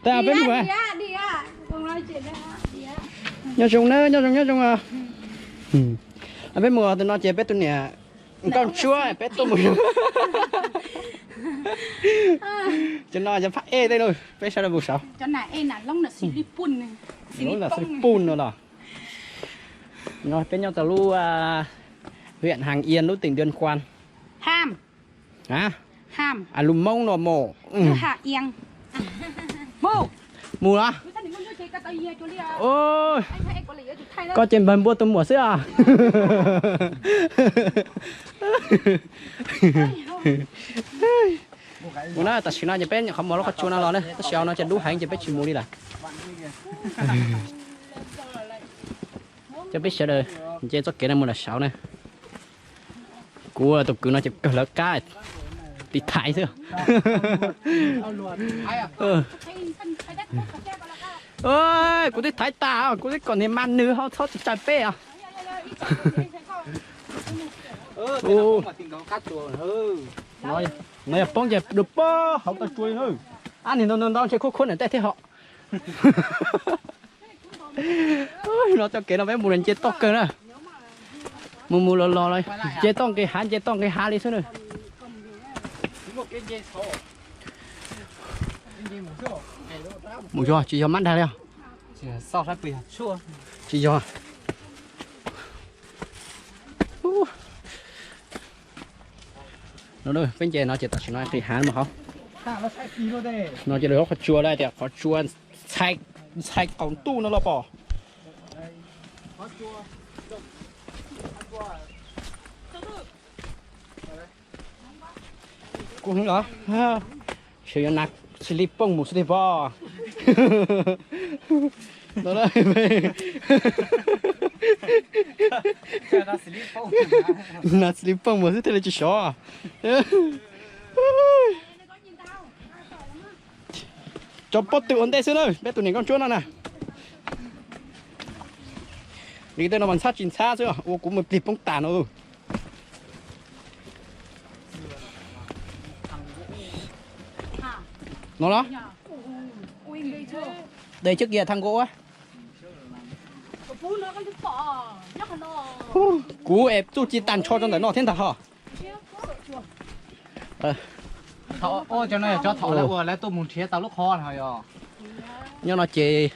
Tag peb mus. Nyob zoo na, nyob zoo, nyob zoo. Peb mus tom no ces peb tus niam nkauj ntsuab peb tuaj mus. Cov no cov phaj ej tej no, peb sawv daws mus saud. Lub nram xib pun no los. No peb nyob tau lub huyện Hàm Yên, lub tỉnh Tuyên Quang. Lus Hmoob no mos. Mus los. Koj ces npawg npua tus muam xwb os. Mus na, tam sim no ces peb nyuam qhuav mus lub qhov tsua no los na, tab sis no ces dub heev ces peb tsis mus li lawm. Cov peb sawv daws nce txoj kev no mus lawm saud na. Kuv tus kwv no ces kawg lawv qab tiv thaiv xwb. Kuv twb thaiv tas, kuv twb kom niag ma nws ho txhob tsis tsaws peb os. No yog poob ces dua pob hauv tau tsua li na. Ab, niag ntau ntau ntshe khuab khuab ntawm tej thiab hos. No txoj kev no peb mus nce toj kawg na. Mus mus los los nce toj nqis hav nce toj nqis hav li xwb na. Mus yog tsis yog mab dag li os? Tsis yog. Peb nce no ces tam sim no nqis hav mus hauv. No ces lawv qhov tsua lawv tias qhov tsua ntxhais qaum ntuj no los pom. Kuv hwv los, xyov yuav nas xis li pooj mus xwb tiag pom. Nas xis li pooj mus xwb thiaj li tsis sov. Cov pob tw ua ntej xwb na, peb tus niam nkauj ntsuab no na. Li tej no mas ntxhab tsis ntxhab xwb, ua kuv mus plig poob tas no. No los? Dej tshwb kiag thaj nkuaj ua. Kuv es txuj ci tag nrho rau ntawm no thiab ntag ho. Cov no yog cov thaum lawv ua lawv tuaj mus nrhiav tau lub qhov no yog. Nyob no ces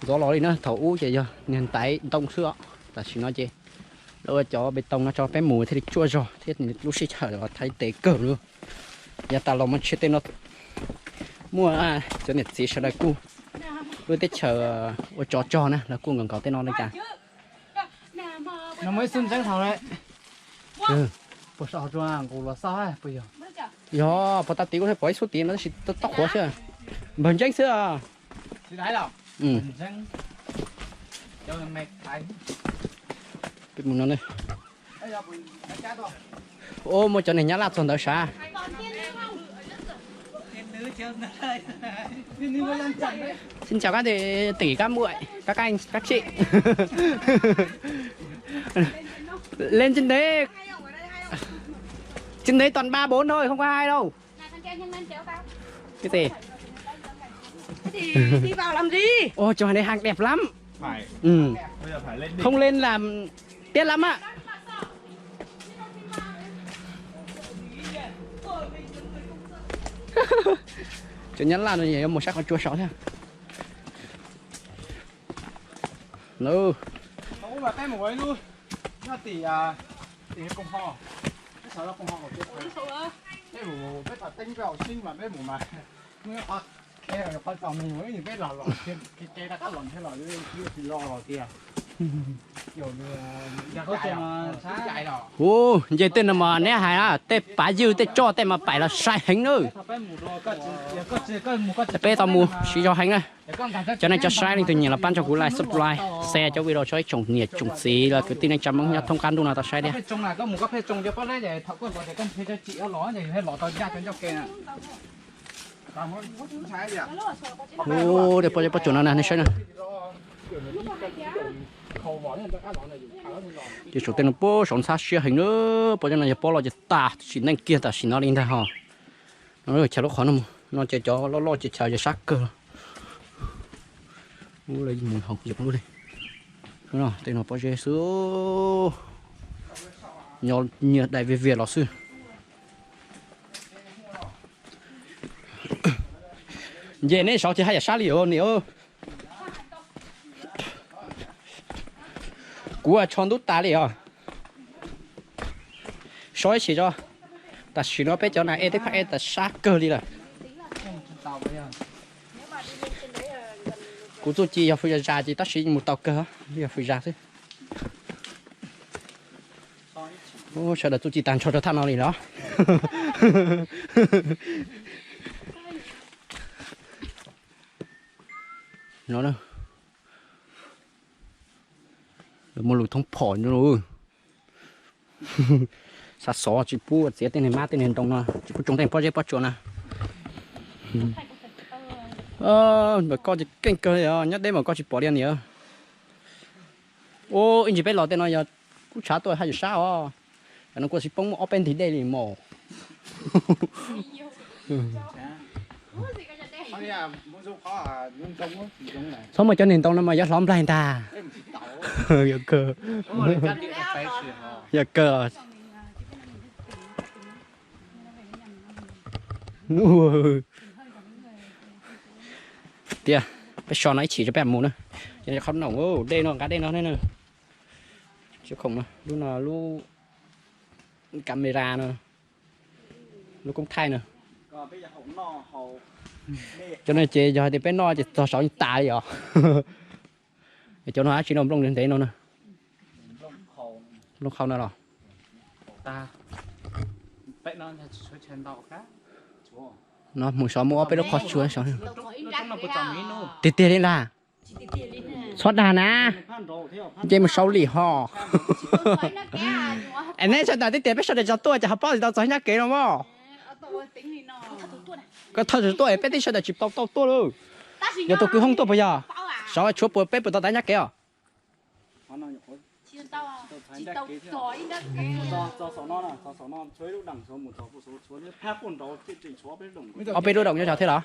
ntxov los li na, thaum ub ces yog niag ntaiv ntoo xwb os. Tam sim no ces lawv ua cov pes toos no tso peb mus thiaj li tsuaj zog thiab lub sij hawm los thaiv tes kawg li. Yav tas los mas ntshe tej no muaj cov niam txiv sawv daws kuj lub teb chaws ua tsov rog na, lawv kuj nkaus nkaus tej no li cas. No muaj ib xub ntseeb hauv lawm. Puas saum hauv tsuas nqus los xauj puas yog? Yog, puas tau tid kuv pom ib xub tid no tab sis toj qhuav xwb. Npawg ntseeb xwb. Peb mus no ne. Ua muaj cov niag nyab laj txog ntawd sav. Xin chào các, tỉnh các muội, các anh, các chị. Lên trên đấy. Trên đấy toàn ba bốn thôi, không có hai đâu. Cái gì? Đi vào làm gì? Ôi, chụp hình này hàng đẹp lắm. Phải. Ừ. Bây giờ phải lên đỉnh. Không lên là Tias lab mas. Cov nyab laj no yuav mus saib qhov tsua saud thiab. Hu, nce tej no mas neb hais na, tej pav ywg tej tsoj tej mas pais los sai heev na. Peb tau mus siv zog heev na. Cov neeg cov saib leej twg nyiam los pab nrog kuv like, subscribe, share cov video tso ib tsoom niam tsoom txiv los kwv tij neej tsa Hmoob nyob thoob qab ntuj no tau saib thiab. Hu, tej pob zeb pob tsuas no na nej saib na. Ces saum tej no pob saud ntxhab siab heev na, pob zeb no yog pob los ces tas sim neej kiag tam sim no li ntag ho. Chaws lub qhov no, no ces cov loj loj ces chaws ces sab kawg. Ub, lawv mus hauv yog lub li. Tej no pob zeb xwb, nyias dai viag viag los xwb. Nce neb saud ces haj yam sab li os niam. Kuv tsho ntub tas li os. So ib chim tso. Tam sim no peb cov nas ej teb phaj ej tas sab kawg li lawm. Kuv txuj ci yog fwm zas zas ces tab sis mus tau kawg, yog fwm zas xwb. Sawv daws txuj ci tag nrho rau thaj no li los. No, muaj lus thoob phom no. Xa xov tsis pub txiav tej niag mab tej niag ntoo no, tsis pub tsoo tej pob zeb pob tsuas na. Mas koj ces keej kawg li os, nyob deb mas koj tsis pom li niam. Ua ib ntsis peb los tej no yog kub tshav tuaj haj yam sab os. Cov no kuj tsis poob muaj ob peb ntig dej li mos. Txhob muaj cov niag ntoo no mas yuav hlov nplaig ntag. Yog kawg. Yog kawg. Tias peb so no ib chim rau peb mus na. Qhov no dej no nqa dej no ne. Khoom no, lub no lub camera no, lub koob thaij no. Cov no ces yog hais tias peb noj ces txog saud tas li os. Cov no dab tsi no, nplooj ntev no na. Nplooj qhau no los. No mus saud muaj ob peb lub qhov tsua saud. Tiag tiag li ntag. Txhob dag na. Nce mus saud li ho. Es neb sawv daws twb tias peb sawv daws tso tuaj ces ho paub tsis tau txog nyab kev no mog. Koj thawj tug tuaj es peb twb sawv daws tsis tau tau tuaj lauj. Yog tus kwv Hoob tuaj puas yog? Saud tshuav puas peb puas tau tau nyab kev os? Ob peb lub doom nyob saud thiab los?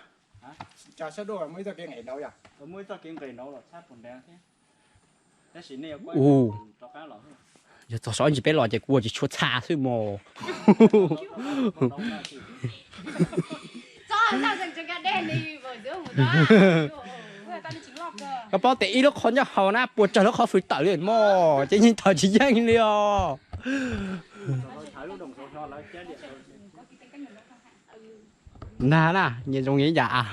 Ua, yog txog saud ib ntsis peb los ces kuv ua tsis tshua txha xwb mos. Koj paub tias ib lub qhov nyob hauv na puas tsawg lub qhov fws tawm li mos, ces yeej tawm tsis yeej li os. Nag na, nyias zoo nyias yam.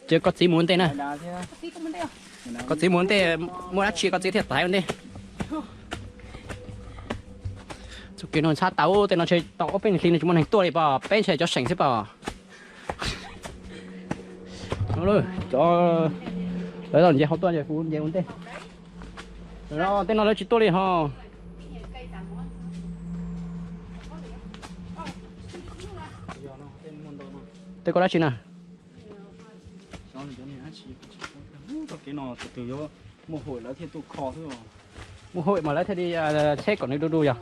Ces koj txiv mus ua ntej na. Koj txiv mus ua ntej, muaj dab tsi koj txiv thiaj taiv ua ntej. Txoj kev no txhab tau, tej no ntshe tau ob peb hlis no tsis muaj neeg tuaj li pom, peb ntshe cov seem xwb pom. Cov lawv los nce hauv tuaj ces kuv nce ua ntej. Tej no lawv tsis tuaj li ho. Tej koj dab tsi na? Muaj hauj lwm lawv thiaj li tsheb kom nws du du yog.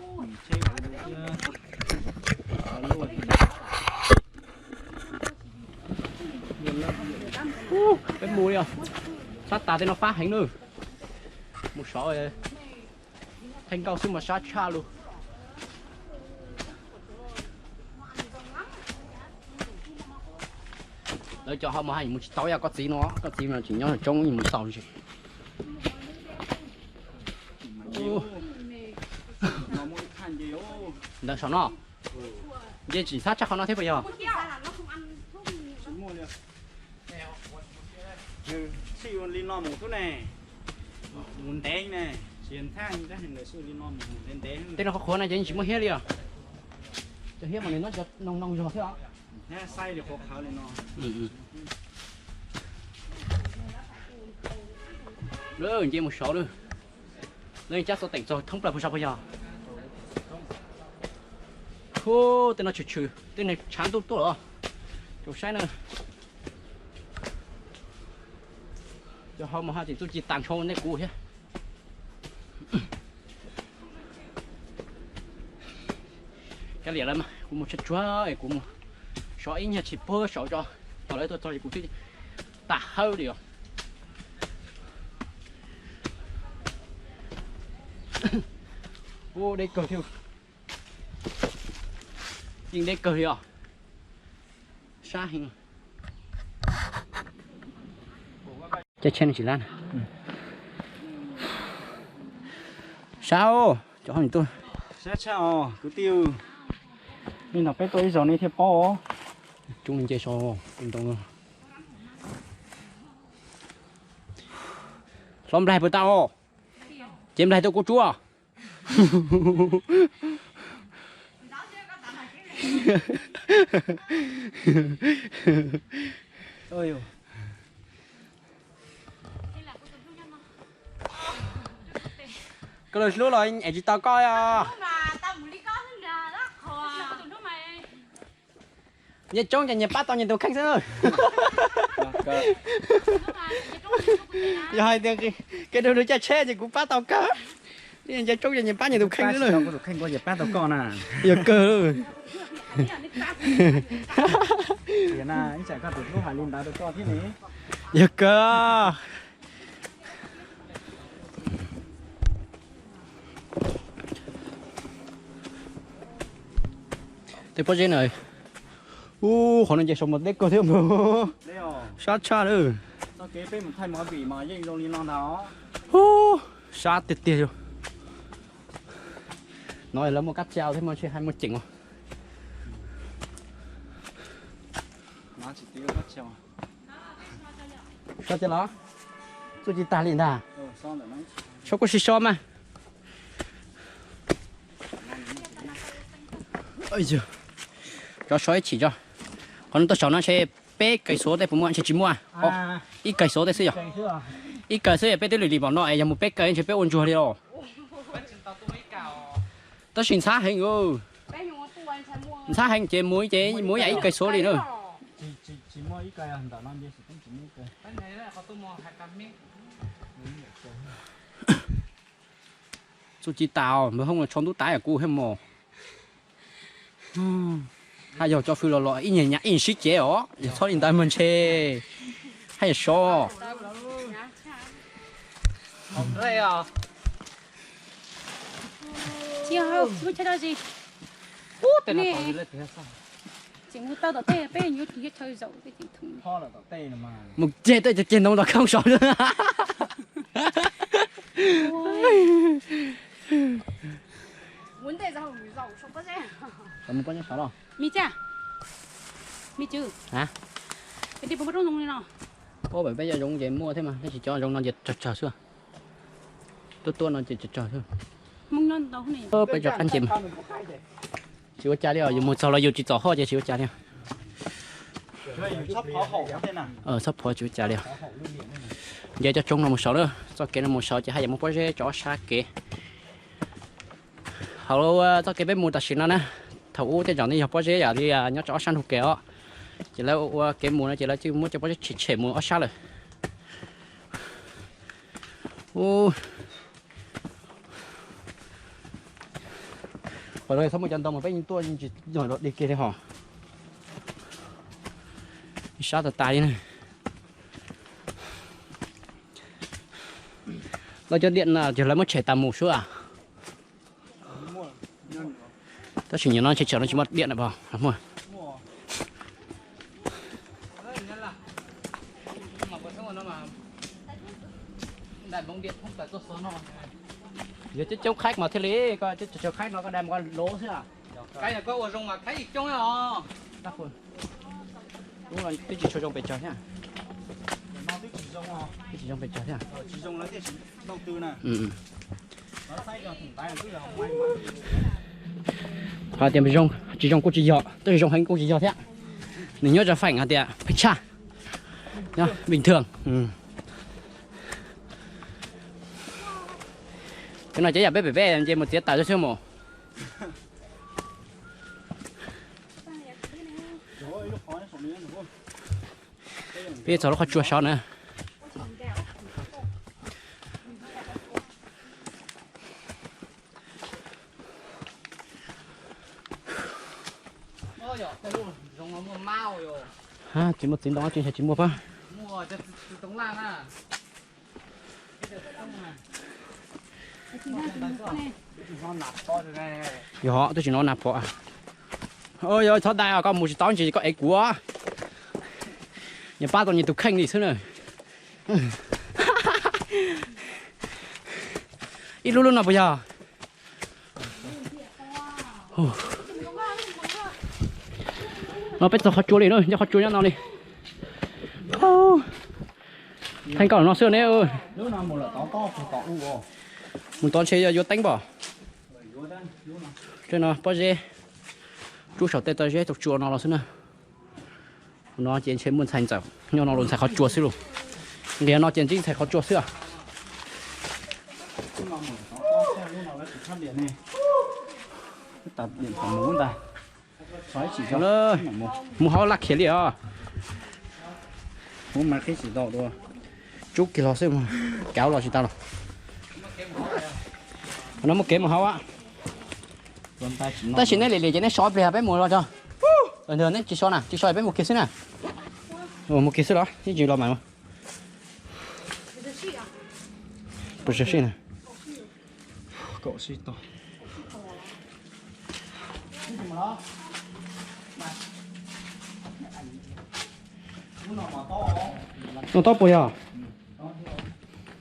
Peb mus li os. Sab tas tej no fab heev na. Mus sov theej nkauj xwb mas sab tshaj lug. Lawv cov ho mus haj mus tsis tau, yog koj txiv no, koj txiv no tseem nyob tsoob mus tau ntsis. Ntawm saum no, nce tsis txhab tshaj qhov no thiab puas yog? Tej no qhuav qhuav no ces tsis muaj hiab li os. Cov hiab mas nws nyob cov noog noog zog thiab os. Lawv nce mus saud lawm. Lawv cab xov teem txog thoob plaws puag saud puas yog? Hu, tej no tshwm tshwm, tej no tshav ntuj tuaj los. Caum saib na. Cov hauv mas ho tseem txuj ci tag nrho nej kuv thiab. Liam lawm mas kuv mus tshaj tsuag es kuv mus sov ib nyuag tsis puag saud tso, thaum lawv tuaj txog ces kuv twb tas hawb li os. Ua deb kawg thiab, yeej deb kawg li os, sab heev. Caij tsheb no tsis lab na. Sab, cov hauj lwm tuaj. Sab tshaj os kwv tij, nej nrog peb tuaj ib zaug nej thiaj paub os. Coob li nce so ntoo. Hlob Nplaig puas tau? Ces Nplaig tuaj kuv tsuab. Koj lub hlub los es tsis tau koj os. Nyias coob ces nyias pab tau nyias tus kheej xwb. Yog hais tias kev du lug caij tsheb ces kuv pab tau kawg. Nyias coob ces nyias pab nyias tus kheej xwb. Yog kawg. Yog kawg. Tej pob zeb na, ub, qhov no ces saum mas deb kawg thiab npawg, sab tshaj lawm. Ub, sab tiag tiag li. No lawv muaj kab tsa thiab mas ntshe hais muaj ceem os. So tiag los? Txuj ci tag li ntag. So kuj sib so mas. Cov so ib chim tso. Qhov no tuaj saum no ntshe peb kawg xuav tej puas muaj, ntshe tsis muaj. Ib kawg xuav tej xwb yog. Ib kawg xwb yog peb twb lwm li npaum no es yog mus peb kawg ntshe peb ua ntsuag li os. Tab sis ntxhab heev, ntxhab heev ces mus ces mus ib yam ib kawg xuav li na. Txuj ci tas, npawg Hoob tsho ntub tav kuv thiab mos. Haj yog cov fwj los los ib nyuag nyam ib sib cev os, yog txhob li ntawd mas ntshe haj yam so. Mus ceg tej ceg ntoo los khooj saud. Mus pob zeb saud los? Peb cov zoov ces muaj thiab mas, tab sis cov zoov no ces tsawg tsawg xwb. Tuaj tuaj no ces tsawg tsawg xwb. Peb cov qab nce mas tsis ua cas li os, yus mus txog los yus tsis txom hoj ces tsis ua cas li. Txhob phov tsis ua cas li. Nce cov tsoob no mus saud na, txoj kev no mus saud ces haj yam muaj pob zeb tso ob sab kev. Hauv txoj kev peb mus tam sim no na, thaum ub tej zaum nws yog pob zeb yam li nyob rau ob sab ntug kev os, ces lawv ua kev mus no ces lawv thiaj muab cov pob zeb tshem tshem mus ob sab lawm. Qhov no txhob muaj cov ntoo mas peb yeej tuaj yeej tsis yog dog dig kiag li hos. Sab tas tas li na. Lawv cov diam no ces lawv muab tshem tas mus xwb. Tab sis nim no ntshe tsam no tsis muaj diam na pog, muaj. Yog coob coob khaib mas thiaj li, koj coob coob khaib no koj dai mus koj lov xwb. Twb tsis tshua zoo pes tsawg thiab. Twb tsis zoo pes tsawg thiab. Hais tias tsis zoo kuj tsis yog, tab sis zoo heev kuj tsis yog thiab. Nws nyob rau feem hais tias pheej tshaj, bình thường. Cov no cov yam peb pem peb nce mus txiav taws xwb mus. Peb txog lub qhov tsua saud na. Tsis muaj txiv ntoo tsis ntshai tsis muaj pab. Yog twb tsis hnov nas phom. Yog txhob dai os, koj mus tsis tau ntsis koj ev kuv. Nyias pab tau nyias tus kheej li xwb na. Ib lub lub no puas yog? No peb txog qhov tsua li na, nyob qhov tsua nyob no li. Theej koj no xwb ne. Mus tod ntshe yog yuav teeb pom. Tej no pob zeb, rub saum tej toj zeb tau tsua no los xwb na. No ces ntshe muaj ntxhais ntxawm nyob no los ntxhais qhov tsua xwb lauj. Nqias no ces ntsib ntxhais qhov tsua xwb. Mus hauv laj khiav li os. Tsub kiag los xwb, kauv los tsis tau los. No muaj kev mus hauv. Tab sis neb liam liam ces neb so pliag peb mus los tso. Neb tsis so na, tsis so peb mus kiag xwb na. Mus kiag xwb los yeej tsis los mas. Noj tob puas yog?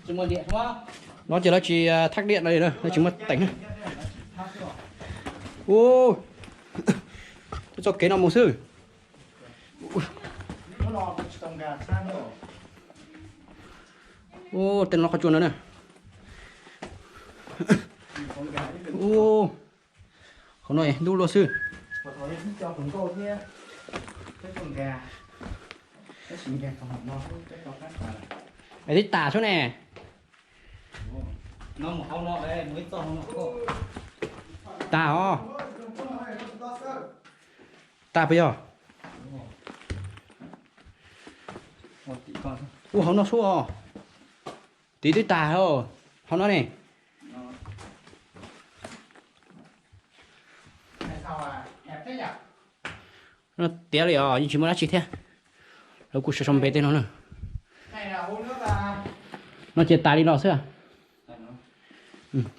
No ces lawv tsis thaj diam no li, lawv tsis muaj teem. Ua, txoj kev no mus xwb. Ua, tej no qhov tsua no na. Ua, qhov no ntub luaj xwb. Es twb tas xwb ne. Tas os. Tas puas yog? Ua hauv no xwb os. Tid twb tas hauv no ne. No tiav li os, yeej tsis muaj dab tsi thiab. Lawv kuj sau sau npe tej no na. No ces tas li no xwb.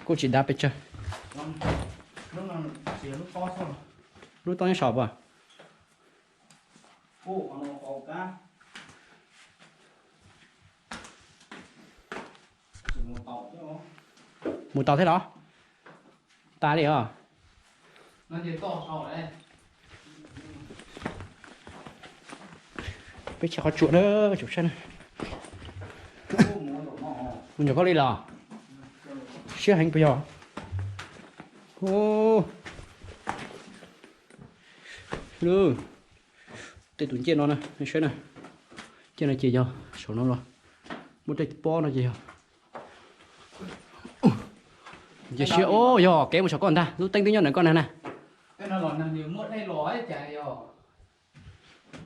Kuj tsis dav pes tsawg. Lub toj nyob saum puas? Mus tau thiab los? Tas li os. Peb tsis qhov tsua na, tsum sab na. Mus nram koj li los? Siab heev puas yog? Tej tus ncej no na, saib na. Ncej no ces yog saum no los, muaj tej pob no ces yog. Ces siab, o, yog kev mus saum koj ntag, lub teeb twb nyob ntawm koj na na.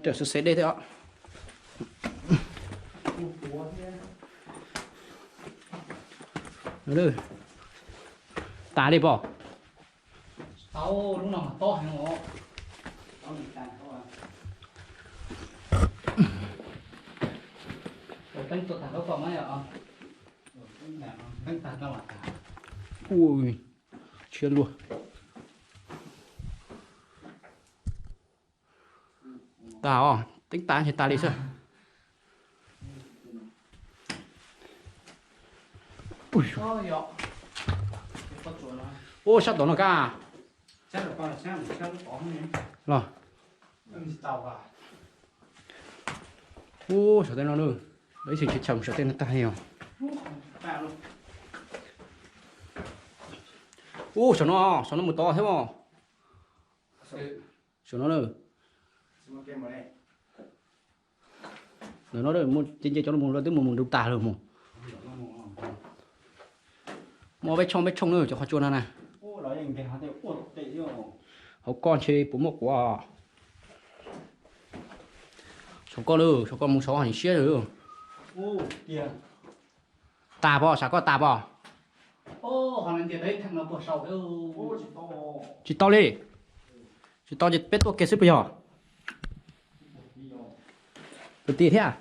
Tam xwb xev dej thiab os. Tas li pom. Ui, tshiab luaj. Tas os, teeb tas ces tas li xwb. Ua sab tom no kab los. Ua, saum tej no na, ib txhia tsis chaws saum tej no tag li os. Ua saum no, saum no mus tod thiab os. Saum no na. Ntawm no muaj nce nce cov no mus lawv twb mus mus nrug tas lawm mus. Muaj peb tshooj peb tshooj na cov qhov tsua no na. Hauv koj ntshe puas muaj quav. Saum koj lawm, saum koj mus saud siab lawm. Tas pom, saum koj tas pom. Tsis tau li. Tsis tau ces peb tuaj kiag xwb puas yog? Kwv tij thiab.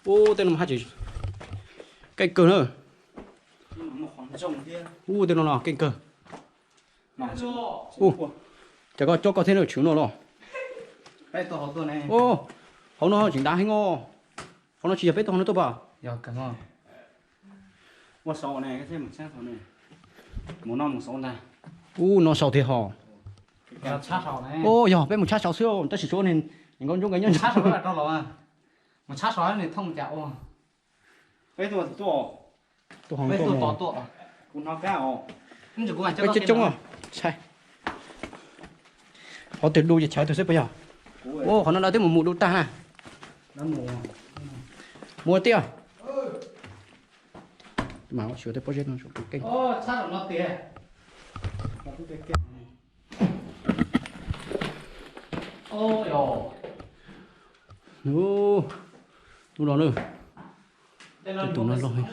Ub, tej no haj tseem keej kawg na. Ub, tej no los keej kawg. Ub, cas koj coj koj thiab na, tshwv no los. Ub, hauv no tseem dav heev os. Qhov no tsis yog peb tau hauv no tuaj pas? Ub, no sau tiag hos. Ub, yog peb mus tshab saud xwb, tab sis tshuav niag nkauj ntsuab nkaus nyob. Tuaj hauv tuaj. Peb coob coob os. Qhov twg dub ces chaw twg xwb puas yog? Ub, qhov no lawv twb mus mus dub tag na. Mus tiag. Mas xyuas tej pob zeb no keej. Ub, hnub no na, tej tus no loj heev.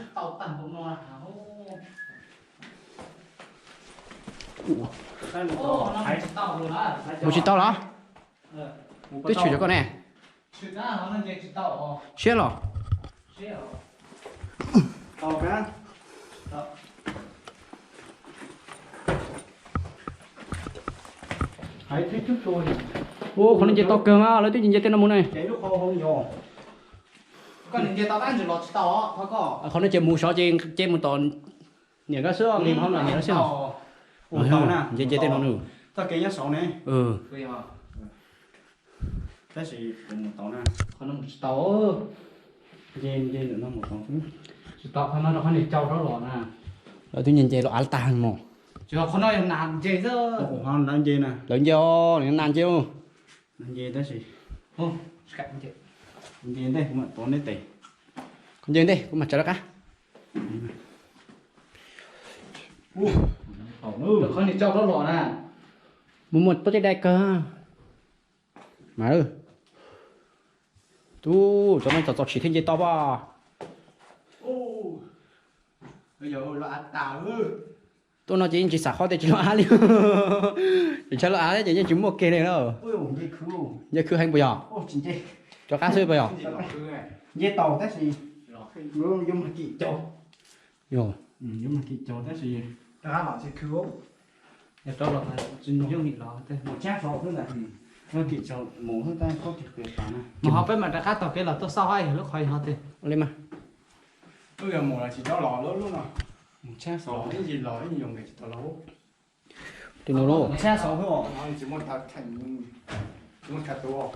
Mus tsis tau los? Twb tshwm rau koj ne. Siab los? Ub, qhov no nce tau kawg mas, lawv twb nce nce tej no mus ne. Qhov no ces mus sov ces nce mus tom niam nkawd xwb, nce mus hauv niam nkawd xwb. Nce nce tej no nws. Lawv twb nce nce los av tag mos. Lawv nce os, nas nce. Nce ntej, kuv mam tov neb tes. Nce ntej, kuv mam tsaws rov qab. Mus muaj pob zeb dai kawg. Mas, tub, cov no txom txom tshim thiaj nce tau pas. Tuaj no ces yeej tsis xam qhov tias tsis los av li. Tseem ntshaw los av thiab ces yeej tsis muaj kiag li na. Nce khwv heev puas yog? Rov qab xwb puas yog? Mas ho peb mam rov qab taug kev los tuaj xauj hab yog lub qhov yog tiag. Li mas. Wb yuav mus los tsis tau los lub lub no. Mus tshab xov ib ntsis los ib ntsis yuav nqis tsis tau los. Tej no lub. Tshab xov xwb os, tsis muaj kha tuav.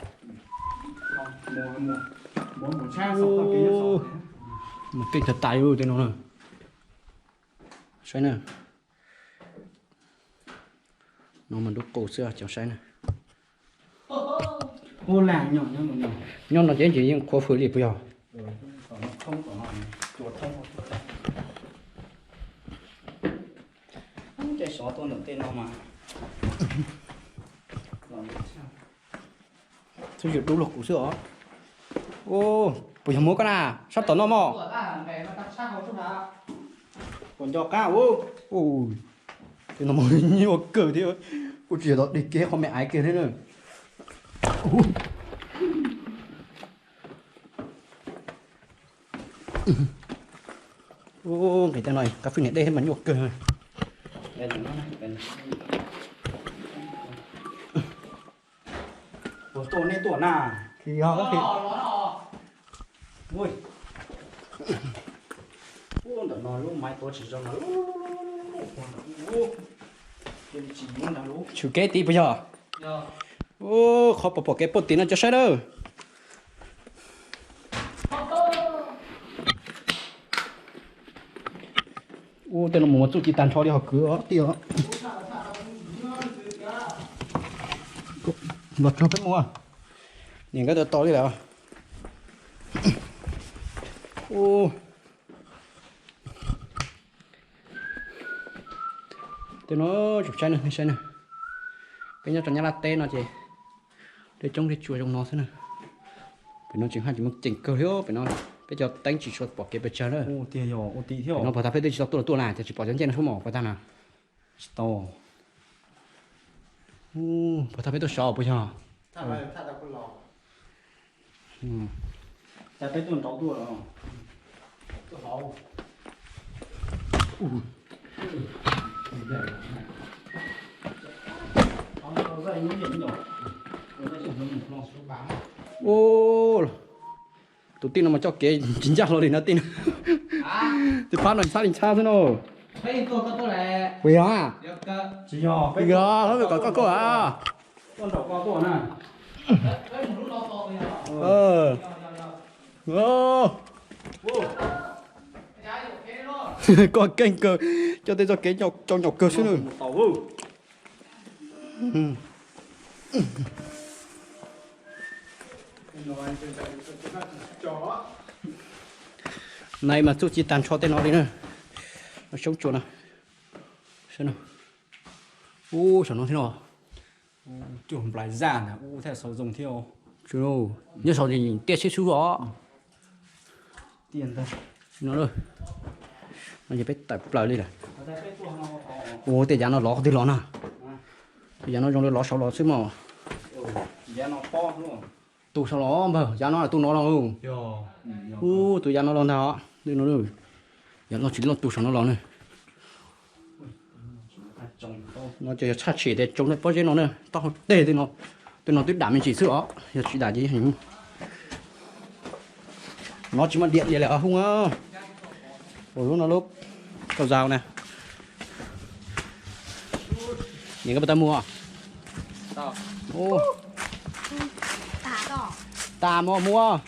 Mus tshab xov tau kev nyob xov. Mus keej tag tas tej no na. Saib na. No mas nruab qus xwb cov saib na. Nyob no ces tsis yeej qhuav hws li puas yog? Xwb yus dub luag kuv xwb os. Puas yog muab koj na, sab tom no mog. Puas nco qab ub. Tej no mas nyuaj kawg thiab, kuj tsis yog tau dig kiag qhov me aiv kiag thiab na. Nqis tej no kab fwj niam dej thiab mas nyuaj kawg. Puas tuaj nej tuaj na. Ntawm no lub maiv tuav tsis zoo no. Tshwm kev tid puas yog? Qhov pom pom kev puag tim no cov saib na. Ub, tej no mus txuj ci tag nrho li ho kwv os tij os. Los tso peb mus, niam nkawd tau tos li lawm. Ub, tej no tsoom saib na, nej saib na. Peb nyob rau Nyab Laj teb no ces Dej coob dej tsua zoo no xwb na. Pem no tseem haj tseem muaj ceem kawg li pem no. Peb cov teeb tsis tshua pom kev pes tsawg na. Pem no pog tag peb twb tsis tau tuaj los tuaj na, ces tsis pom cov ncej no suab mos pog tag na. Tsis tau. Pog tag peb tuaj sov puas yog? Tus tij no mas coj kev tsis ncaj hlo li no tij no. Tus phab no ntxhab li ntxhab xwb no. Puas yog? Yog, lub kom koj koj a. Koj keej kawg, coj tej txoj kev cau nyaum kawg xwb na. Nai mas txuj ci tag nrho tej no li na. Soob tsuas no. Ub, saum no thiab no. Cuag nplais zaj ntag, ub, thiaj sau zoo thiab. Nyob saum tiaj sib sub os. No, no ces peb tawm plaws li lawm. Ua tej yav no lov qhov twg los na? Tej yav no zoo li lov saud los xwb mog. Tu saud los npawg, yav no tu no los. Ub, tus yav no los ntag os. Yav no tsis loj tu saum no los na. No ces yog tshaj tshim tias tsoo pob zeb no na, taub hau teg tej no. Tej no twb dam me ntsis xwb os, yog tsis dam ces no tsis muaj diam diam li os Hoob. Ua lub no lub koj zau na. Niam koj puas tau mus? Tas mos mus.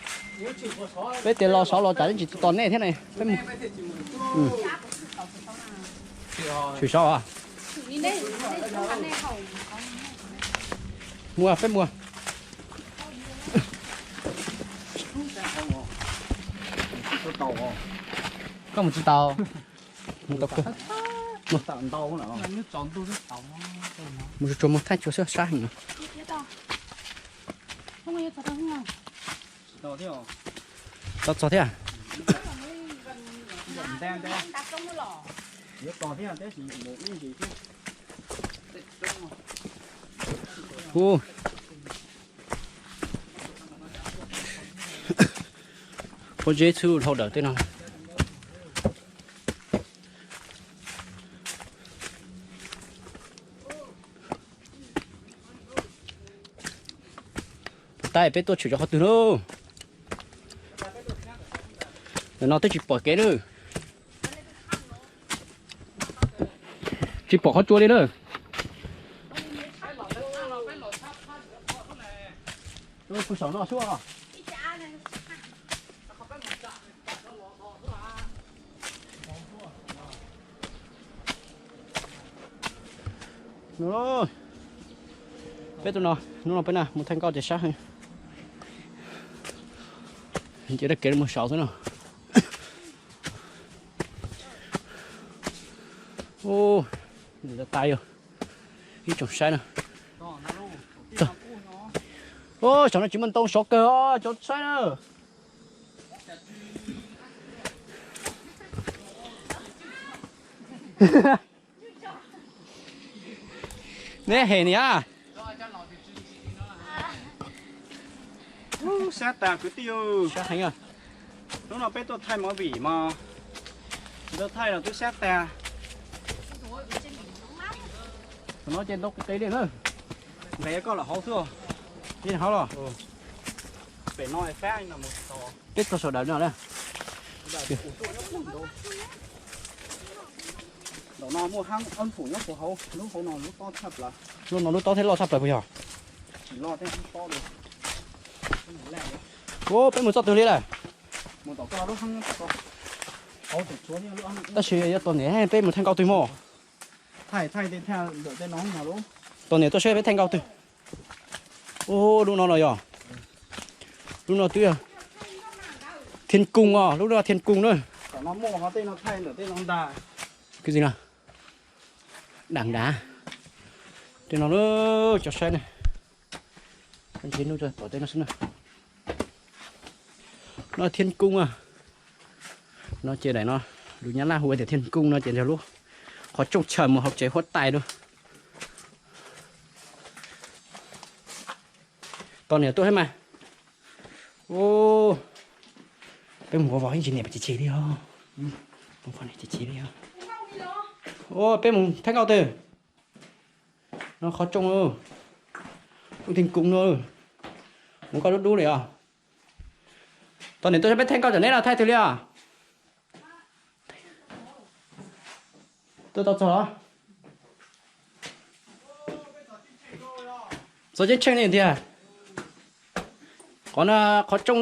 Peb tias los saud los tsam yeej tsis tos nej thiab ne. Peb mus. Tshwm saud. Mus peb mus. Koj mus tsis tau. Mus tau kawg. Mus tsuag tsuag mus thaij tsuag xwb sab heev no. Tau txog thiab. Pob zeb xwb dhau dawm tej no. Puas tab peb tuaj tshwm rau qhov twg lauj? Ntawm no twb tsis pom kev lawm. Tsis pom qhov tsua li lawm. Pug saum no xwb. Peb tuaj no, hnub no peb na mus thaij nkauj ces sab heev. Ces dab kev mus saud xwb no. Ua tas yog ib tsoom saib na. Saum no tsis muaj ntoo sov kawg os cov saib na. Neb hem niam. Sab tas kwv tij. Hnub no peb tuaj thaij movie mas tsis tau thaij los twb sab tas. Thaum no ces ntoo qis qis li na. Nqes koj los hauv xwb. Li hauv los. Pem no peb txog sawv daws no na. Ntawm no muaj hab ob pum nyob puag hauv, lub hauv no lub tob tshaj plaws. Lub no lub tob thiab loj tshaj plaws puas yog? Tsis loj thiab, tob li. Ua peb mus txoj twg li lawm? Tab sis yuav tos niam peb mus thaij nkauj twg mog. Tos niam tuaj seb peb thaij nkauj twg. Ua lub no los yog, lub no twb yog Thiaj Koos os, lub no Thiaj Koos na. Kwv tij no, dam dav. Tej no cov saib na. Ntshe hnub tom teb no xwb na. No thiaj koob a. No ces daim no, lus Nyab Laj hu tias thiaj koob no ces yog lub qhov rooj chaw mus hauv tsev huab tais dua. Tos niam tuaj thiab mas. Peb mus vov vov ib ntsis niam peb tsis chim li os. Mus vov niam tsis chim li os. Peb mus thaij nkauj twg? No qhov rooj, rooj thiaj koob no. Mus koj dub dub li os. Tos niam tuaj peb thaij nkauj tom neb no thaij twg li os? Tuaj tau txog los? Txog ceeb tsheej li tiag. Qhov no qhov rooj